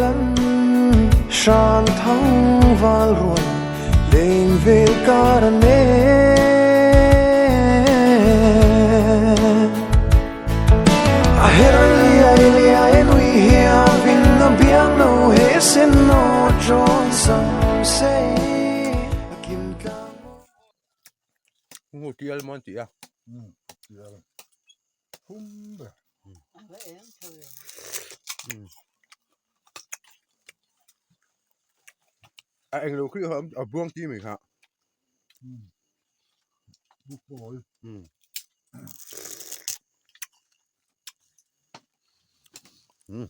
lan hran thang val rual leng vel kar a ne. A her liai liai nui hiavin a biang no he sen no chawn sam sei a kim tlang maw. Ngu tial maw an ti a. Umm tial thum ber. A englo khi a buang ti mai kha. Umm bukbawl. Umm. Umm.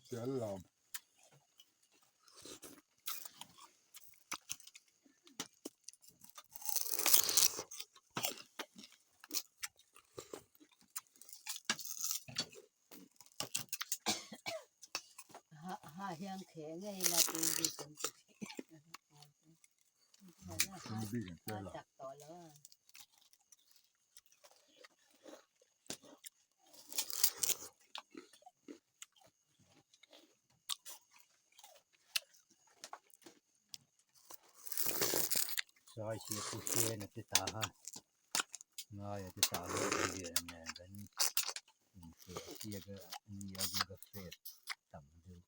Tial lam. Sai sia pu sen a ti ta a ngai a ti ta lo lian nen kan infiah chiak a nia chu ka hriat tam deuh.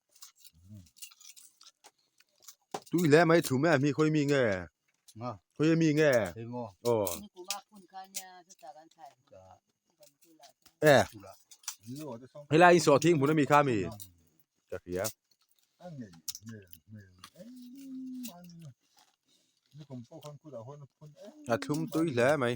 Tui hle mai thu mai a mi khawi mi nge khawi mi nge aw e helai in sawhthing hmun ami kha mi ka hria. A thlum tui hle mai.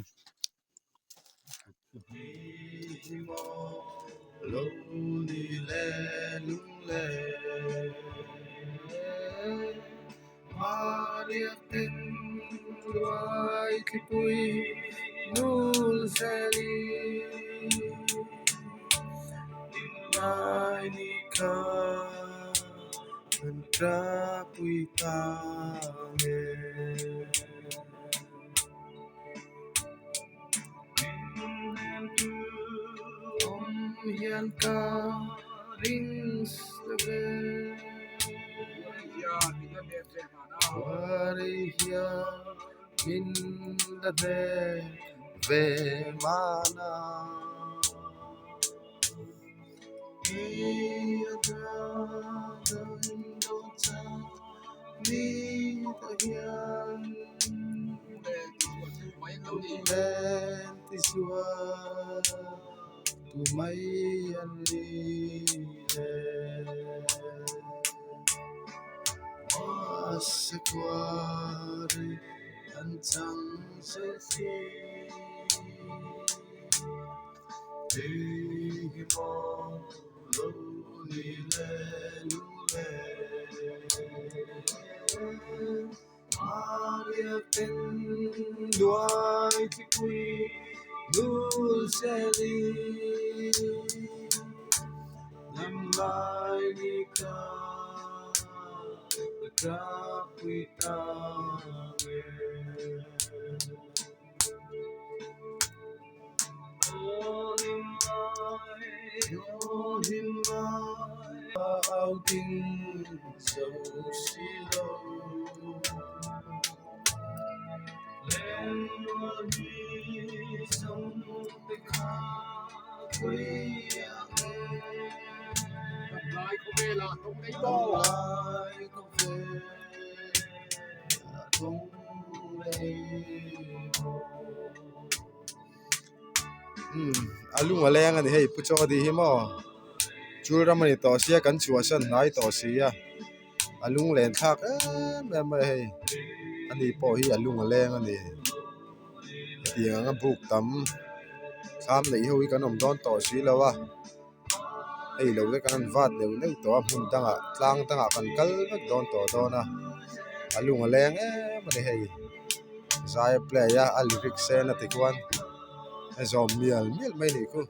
A lung a leng a ni hei pu chaw tih hi maw chul ram a ni tawh sia kan chhuahsan hnai tawh si a a lung len thlak em em mai a hei ani pawh hi a lung a leng a ni hetiang anga buk tam thlam neih ho hi kan awm dawn tawh si lo a hei lo te kan han vat neuh neuh tawh a hmun dangah tlang dangah kan kal vek dawn tawh dawn a a lung a leng em a ni hei zai a play a a lyrics en a tikhuan a zawm mial mial mai a nih khu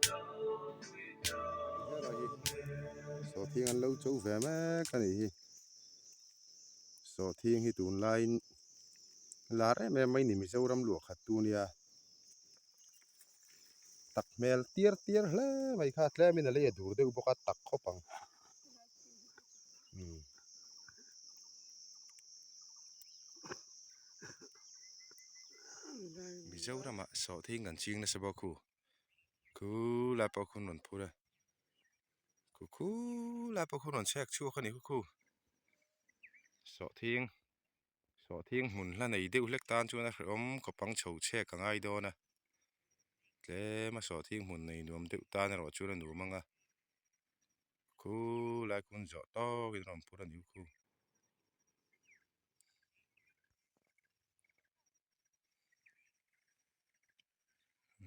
sawhthing an lo cho ve mek a nih hi sawhthing hi tunlaiin lar em em mai a ni Mizoram luah khat tu nia. Tak hmel tiar tiar hle mai kha tlemin a lei a dur deuh bawk a tak khawp ang. Umm. Mizoramah sawhthing kan ching nasa bawk hu. Khu lai pawh khun rawn phur a. Khu khu lai pawh khun rawn chhek chhuak a ni khu khu. Sawhthing. Sawhthing hmun hla nei deuh hlek tan chuan a hrehawm khawpang chho chhek a ngai dawn a tlem a sawhthing hmun nei nuam deuh tan erawh chuan a nuam ang a khulai khun zawh tawkin a rawn phur a ni khu.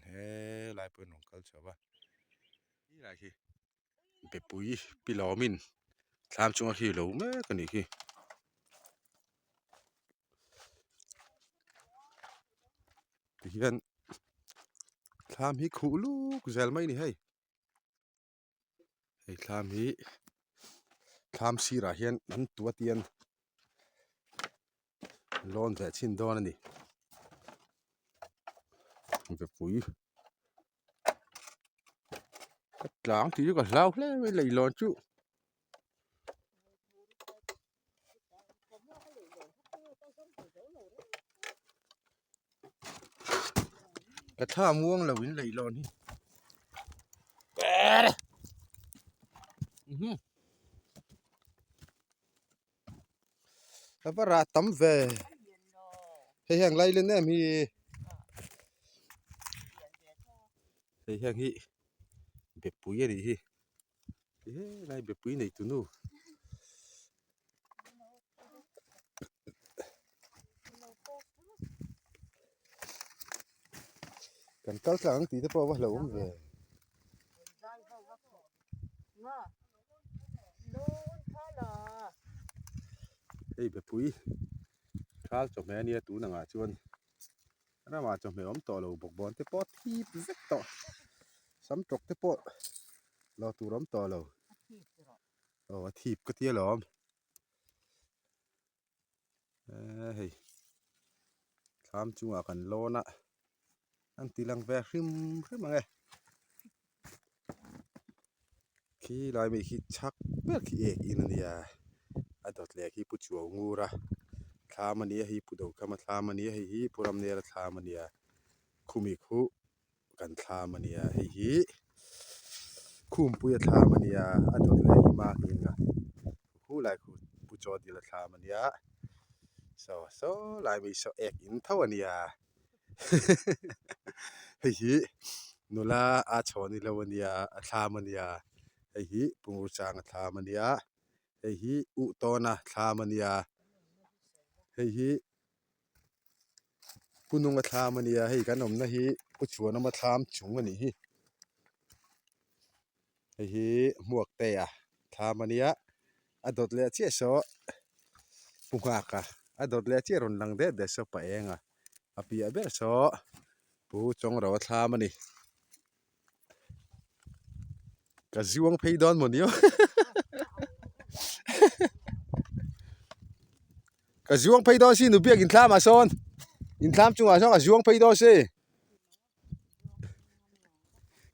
Helai pawhin rawn kal chho va helai hi bepui pi lawmin thlam chunga khi lo mek a nih khi. Tihian thlam hi khuh luk zel mai a ni hei. Hei thlam hi thlam sirah hian an tuat hian lawn ve chhin dawn a ni mipui ka tlang tih chu ka hlau hle mai leihlawn chu. Ka thla muang lo in leihlawn hi Ka va rah tam ve hei hian lai len em hi hei hian hi bepui a nih hi helai bepui nei tu nu. Kan kal tlang ang tih te pawh a va hlauhawm ve. Hei bepui thal chawhmeh ania tun angah chuan ramah chawhmeh awm tawh lo bawk bawn te pawh thip vek tawh sam tawk te pawh lo tur awm tawh lo aw a thip ka tia lawm eee hei thlam chungah kan lawn a an ti lang ve hrim hrim ang e khi lai mi khi chhak ber khi ek in a nia a dawt leh khi pu chuau ngur a thlam a nia hei pu dokham a thlam a nia hei hi pu ramnel a thlam a nia khumi khu kan thlam a nia hei hi khumpuia thlam a nia a dawt leh hi ma nghing a khu lai khu pu chaw dil a thlam a nia saw saw lai mai saw ek in tho a nia hei hi nula a chhawn i lo a nia a thlam a nia hei hi pungur chang a thlam a nia hei hi uh tawn a thlam a nia hei hi. Pu nunga thlam a nia hei kan awmna hi pu chhuanawma thlam chung a nih hi hei hi hmuak te a thlam a nia a dawt leh chiah saw pu nghak a a dawt leh chiah rawn lang det det saw pa eng a a piah ber saw pu chawng ro a thlam a ni ka zuang phei dawn maw ni aw Ka zuang phei dawn si nu biak inthlam ah sawn inthlam chungah sawn ka zuang phei dawn si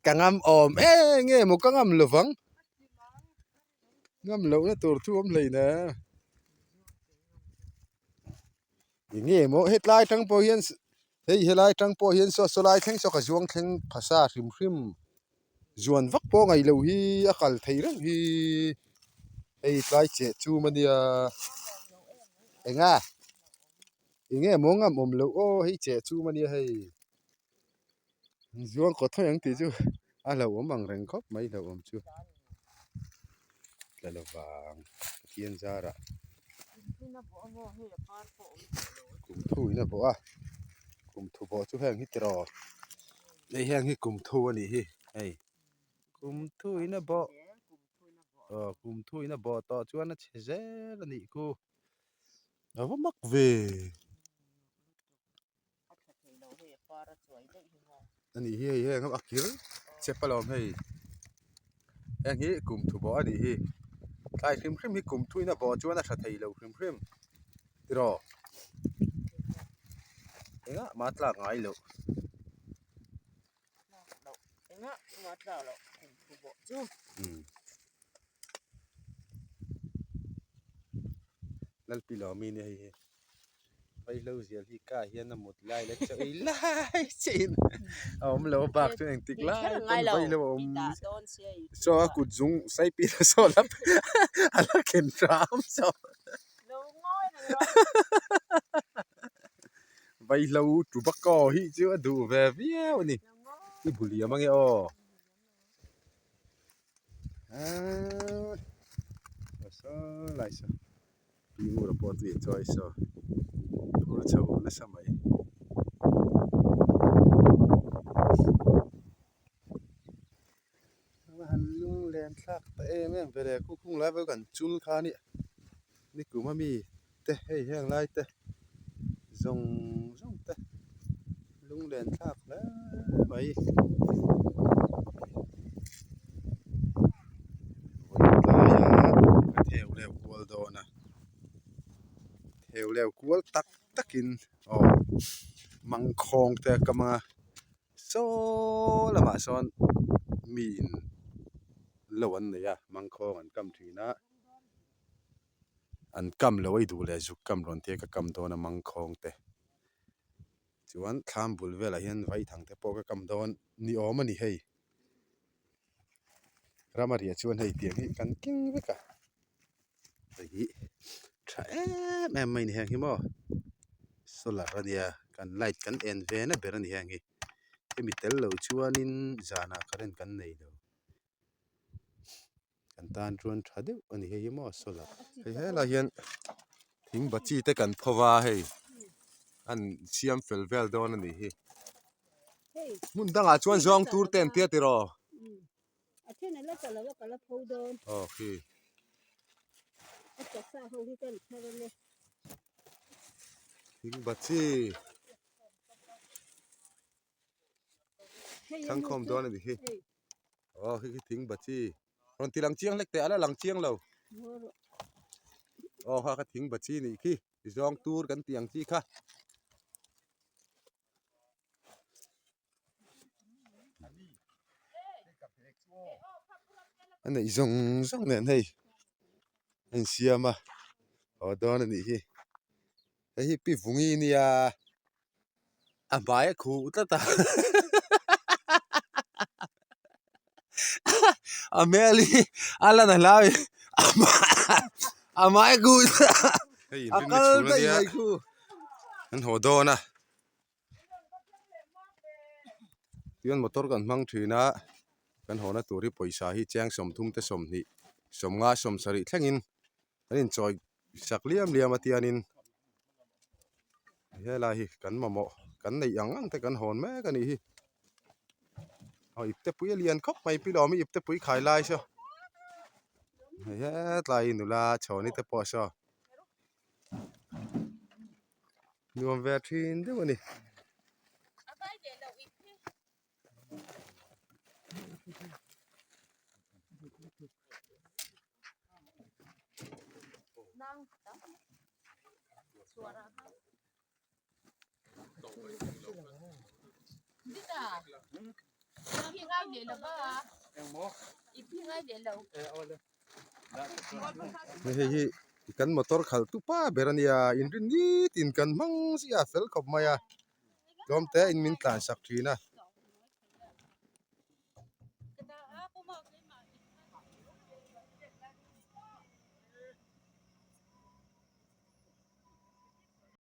ka ngam awm eng nge maw ka ngam lo vang ngam loh na tur thu awm hlei ne eng nge maw hetlai tang pawh hian hei helai tang pawh hian saw sawlai thleng saw ka zuang thleng phasa hrim hrim. Zuan vak pawh ngaih loh hi a kal thei reng hi hei tlai cheh chum a nia enga eng nge maw ngam awm loh aw hei cheh chum a nia hei zuang kawt hawi ang tih chu a hlauhawm ang reng khawp mai hlauhawm chu tla lovang Pathian zarah kum thu in a bawh a kum thu bawh chu heng hi tiraw. Hei hian hi kum thu a nih hi hei kum thu in a bawh aw kum thu in a bawh tawh chuan a chhe zel a nih khu a va mak ve a nih hi hei heng a kir chep alawm hei heng hi kum thu bawh a nih hi tlai hrim hrim hi kum thu in a bawh chuan a tha thei lo hrim hrim tiraw engah mah tlak ngai loh. Lalpi lawmi nia hei hi vaihlo zial hi ka hian a mut lai leh chaw ei lai chiah in a awm lo a bak chuan engtik lai pawn vaihlo a awm saw a kut zung saipin a saw la a la ken hram saw vaihlo tobacco hi chu a duh ve viau a ni i bu liam ange aw. Aaa saw lai saw pi ngura pawh tui a chawi saw phur chho nasa mai. Han lung len thlak ta em em ve le khu khung lai pawh kan chul kha a nia nikum ami te hei heng lai te zawng zawng te lung len thlak hle mai. Vawiin tlaia ka theu leu kual dawn a theu leu kual tak takin aw mangkhawng te a kam ang a saw lamah sawn miin lo an nei a mangkhawng an kam thin a. An kam lo a i duh leh zuk kam rawn tia ka kam dawn a mangkhawng te chuan thlam bul velah hian vaithang te pawh ka kam dawn ni awm a ni hei ram a riah chuan hei tiang hi kan keng vek a hei hi tha em em mai a ni heng hi maw solar a nia kan light kan en ve na ber a ni heng hi hemi tel lo chuanin zanah current kan nei lo. Kan tan chuan tha deuh a ni hei hi maw solar hei helai hian thing bachi te kan pho va hei an siam fel vel dawn a nih hi hmun dangah chuan zawng tur te an tia tiraw aw khi thing bachi thangkhawm dawn a nih hi. Aw khi khi thing bachi rawn ti lang chiang hlek teh a la lang chiang lo aw kha kha thing bachi nih khi zawng tur kan tih ang chi kha. A neih zawng zawng nen hei a insiam a aw dawn a nih hi hei hi pi vungi nia. A hmai a khuh tlat a a hmel hi a lan a hlau in a hmai a khuh tlat a a kal daih mai khu an haw dawn a tichuan motor kan hmang thin a kan haw na tur hi pawisa hi cheng sawmthum te sawmhnih sawmnga sawmsarih thlengin an inchawi sak liam liam a tianin helai hi kan mamawh kan neih ang ang te kan hawn mek a nih hi aw ipte pui a lian khawp mai pilawm hi ipte pui khai lai saw hei hetlai nula chhawni te pawh saw nuam ve thin deuh a ni. Hei hi kan motor khalh tu pa ber a nia inrin nitin kan hmang ziah a fel khawp mai a tlawm te in min tlan sak thin a.